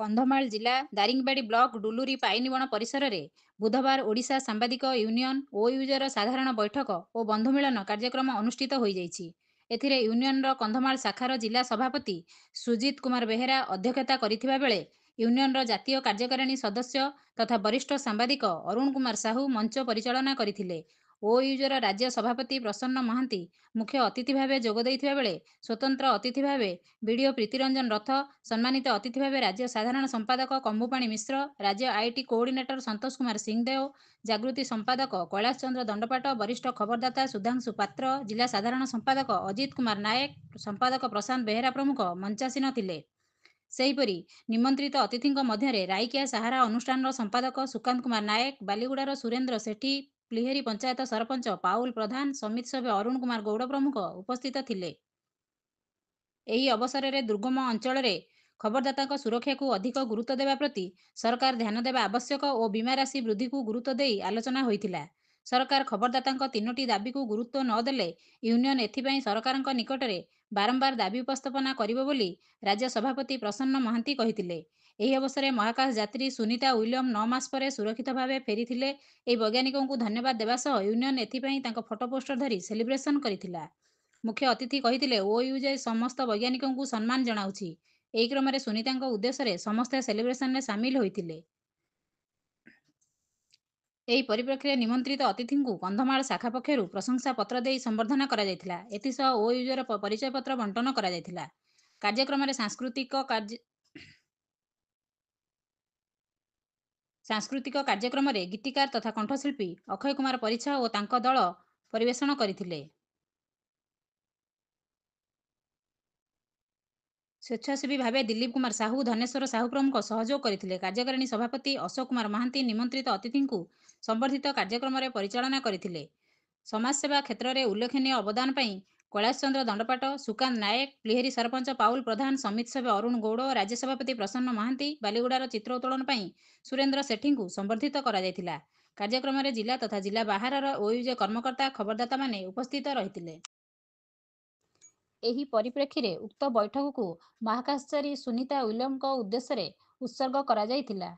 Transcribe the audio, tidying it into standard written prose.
କନ୍ଧମାଳ ଜିଲା ଦାରିଙ୍ଗିବାଡ଼ି ବ୍ଲକ ଡୁଲୁରୀ ପାଇନିବଣ ପରିସରରେ ବୁଧବାର ଓଡ଼ିଶା ସାମ୍ବାଦିକ ୟୁନିୟନ, ଓୟୁଜେର ସାଧାରଣ ବୈଠକ ଓ ବନ୍ଧୁମିଳନ କାର୍ଯ୍ୟକ୍ରମ ଅନୁଷ୍ଠିତ ହୋଇଯାଇଛି। ଏଥିରେ ୟୁନିୟନର କନ୍ଧମାଳ ଶାଖାର ଜିଲା ସଭାପତି ସୁଜିତ କୁମାର ବେହେରା ଅଧ୍ୟକ୍ଷତା କରିଥିବା ବେଳେ ୟୁନିୟନର ଜାତୀୟ କାର୍ଯ୍ୟକାରିଣୀ ସଦସ୍ୟ ତଥା ବରିଷ୍ଠ ସାମ୍ବାଦିକ ଅରୁଣ କୁମାର ସାହୁ ମଞ୍ଚ ପରିଚାଳନା କରିଥିଲେ। ଓୟୁଜେର ରାଜ୍ୟ ସଭାପତି ପ୍ରସନ୍ନ ମହାନ୍ତି ମୁଖ୍ୟ ଅତିଥି ଭାବେ ଯୋଗ ଦେଇଥିବା ବେଳେ ସ୍ୱତନ୍ତ୍ର ଅତିଥି ଭାବେ ବିଡିଓ ପ୍ରୀତିରଞ୍ଜନ ରଥ, ସମ୍ମାନିତ ଅତିଥି ଭାବେ ରାଜ୍ୟ ସାଧାରଣ ସମ୍ପାଦକ କମ୍ବୁପାଣି ମିଶ୍ର, ରାଜ୍ୟ IT coordinator Santosh Kumar Singhdeo, ଜାଗୃତି ସମ୍ପାଦକ କୈଳାସ ଚନ୍ଦ୍ର ଦଣ୍ଡପାଟ, ବରିଷ୍ଠ ଖବରଦାତା ସୁଧାଂଶୁ ପାତ୍ର, ଜିଲ୍ଲା ସାଧାରଣ ସମ୍ପାଦକ ଅଜିତ କୁମାର ନାୟକ, ସମ୍ପାଦକ ପ୍ରଶାନ୍ତ ବେହେରା ପ୍ରମୁଖ ମଞ୍ଚାସୀନ ଥିଲେ। ସେହିପରି ନିମନ୍ତ୍ରିତ ଅତିଥିଙ୍କ ମଧ୍ୟରେ ରାଇକିଆ ସାହାରା ଅନୁଷ୍ଠାନର ସମ୍ପାଦକ ସୁକାନ୍ତ କୁମାର ନାୟକ, ବାଲିଗୁଡ଼ାର ସୁରେନ୍ଦ୍ର ସେଠୀ, ପ୍ଲିହେରି ପଞ୍ଚାୟତ ସରପଞ୍ଚ ପାଉଲ ପ୍ରଧାନ, ସମିତି ସଭ୍ୟ ଅରୁଣ କୁମାର ଗୌଡ଼ ପ୍ରମୁଖ ଉପସ୍ଥିତ ଥିଲେ। ଏହି ଅବସରରେ ଦୁର୍ଗମ ଅଞ୍ଚଳରେ ଖବରଦାତାଙ୍କ ସୁରକ୍ଷାକୁ ଅଧିକ ଗୁରୁତ୍ୱ ଦେବା ପ୍ରତି ସରକାର ଧ୍ୟାନ ଦେବା ଆବଶ୍ୟକ ଓ ବୀମା ରାଶି ବୃଦ୍ଧିକୁ ଗୁରୁତ୍ୱ ଦେଇ ଆଲୋଚନା ହୋଇଥିଲା। ସରକାର ଖବରଦାତାଙ୍କ ତିନୋଟି ଦାବିକୁ ଗୁରୁତ୍ୱ ନ ଦେଲେ ୟୁନିୟନ ଏଥିପାଇଁ ସରକାରଙ୍କ ନିକଟରେ ବାରମ୍ବାର ଦାବି ଉପସ୍ଥାପନା କରିବ ବୋଲି ରାଜ୍ୟ ସଭାପତି ପ୍ରସନ୍ନ ମହାନ୍ତି କହିଥିଲେ। ଏହି ଅବସରରେ ମହାକାଶ ଯାତ୍ରୀ ସୁନିତା ୱିଲିୟମ 9 ମାସ ପରେ ସୁରକ୍ଷିତ ଭାବେ ଫେରିଥିଲେ। ଏହି ବୈଜ୍ଞାନିକଙ୍କୁ ଧନ୍ୟବାଦ ଦେବା ସହ ୟୁନିୟନ ଏଥିପାଇଁ ତାଙ୍କ ଫଟୋ ପୋଷ୍ଟର ଧରି ସେଲିବ୍ରେସନ କରିଥିଲା। ମୁଖ୍ୟ ଅତିଥି କହିଥିଲେ, ଓୟୁଜେ ସମସ୍ତ ବୈଜ୍ଞାନିକଙ୍କୁ ସମ୍ମାନ ଜଣାଉଛି। ଏହି କ୍ରମରେ ସୁନିତାଙ୍କ ଉଦ୍ଦେଶ୍ୟରେ ସମସ୍ତେ ସେଲିବ୍ରେସନରେ ସାମିଲ ହୋଇଥିଲେ। ଏହି ପରିପ୍ରେକ୍ଷୀରେ ନିମନ୍ତ୍ରିତ ଅତିଥିଙ୍କୁ କନ୍ଧମାଳ ଶାଖା ପକ୍ଷରୁ ପ୍ରଶଂସା ପତ୍ର ଦେଇ ସମ୍ବର୍ଦ୍ଧନା କରାଯାଇଥିଲା। ଏଥିସହ ଓୟୁଜେର ପରିଚୟପତ୍ର ବଣ୍ଟନ କରାଯାଇଥିଲା। କାର୍ଯ୍ୟକ୍ରମରେ ସାଂସ୍କୃତିକ କାର୍ଯ୍ୟକ୍ରମରେ ଗୀତିକାର ତଥା କଣ୍ଠଶିଳ୍ପୀ ଅକ୍ଷୟ କୁମାର ପରିଛା ଓ ତାଙ୍କ ଦଳ ପରିବେଷଣ କରିଥିଲେ। ସ୍ୱେଚ୍ଛାସେବୀ ଭାବେ ଦିଲ୍ଲୀପ କୁମାର ସାହୁ, ଧନେଶ୍ୱର ସାହୁ ପ୍ରମୁଖ ସହଯୋଗ କରିଥିଲେ। କାର୍ଯ୍ୟକାରିଣୀ ସଭାପତି ଅଶୋକ କୁମାର ମହାନ୍ତି ନିମନ୍ତ୍ରିତ ଅତିଥିଙ୍କୁ ସମ୍ବର୍ଦ୍ଧିତ କାର୍ଯ୍ୟକ୍ରମରେ ପରିଚାଳନା କରିଥିଲେ। ସମାଜସେବା କ୍ଷେତ୍ରରେ ଉଲ୍ଲେଖନୀୟ ଅବଦାନ ପାଇଁ କୈଳାସ ଚନ୍ଦ୍ର ଦଣ୍ଡପାଟ, ସୁକାନ୍ତ ନାୟକ, ପ୍ଲିହେରି ସରପଞ୍ଚ ପାଉଲ ପ୍ରଧାନ, ସମିତି ସଭ୍ୟ ଅରୁଣ ଗୌଡ଼, ରାଜ୍ୟ ସଭାପତି ପ୍ରସନ୍ନ ମହାନ୍ତି, ବାଲିଗୁଡ଼ାର ଚିତ୍ର ଉତ୍ତୋଳନ ପାଇଁ ସୁରେନ୍ଦ୍ର ସେଠୀଙ୍କୁ ସମ୍ବର୍ଦ୍ଧିତ କରାଯାଇଥିଲା। କାର୍ଯ୍ୟକ୍ରମରେ ଜିଲ୍ଲା ତଥା ଜିଲ୍ଲା ବାହାରର ଓୟୁଜେ କର୍ମକର୍ତ୍ତା, ଖବରଦାତାମାନେ ଉପସ୍ଥିତ ରହିଥିଲେ। ଏହି ପରିପ୍ରେକ୍ଷୀରେ ଉକ୍ତ ବୈଠକକୁ ମହାକାଶଚାରୀ ସୁନିତା ୱିଲିୟମଙ୍କ ଉଦ୍ଦେଶ୍ୟରେ ଉତ୍ସର୍ଗ କରାଯାଇଥିଲା।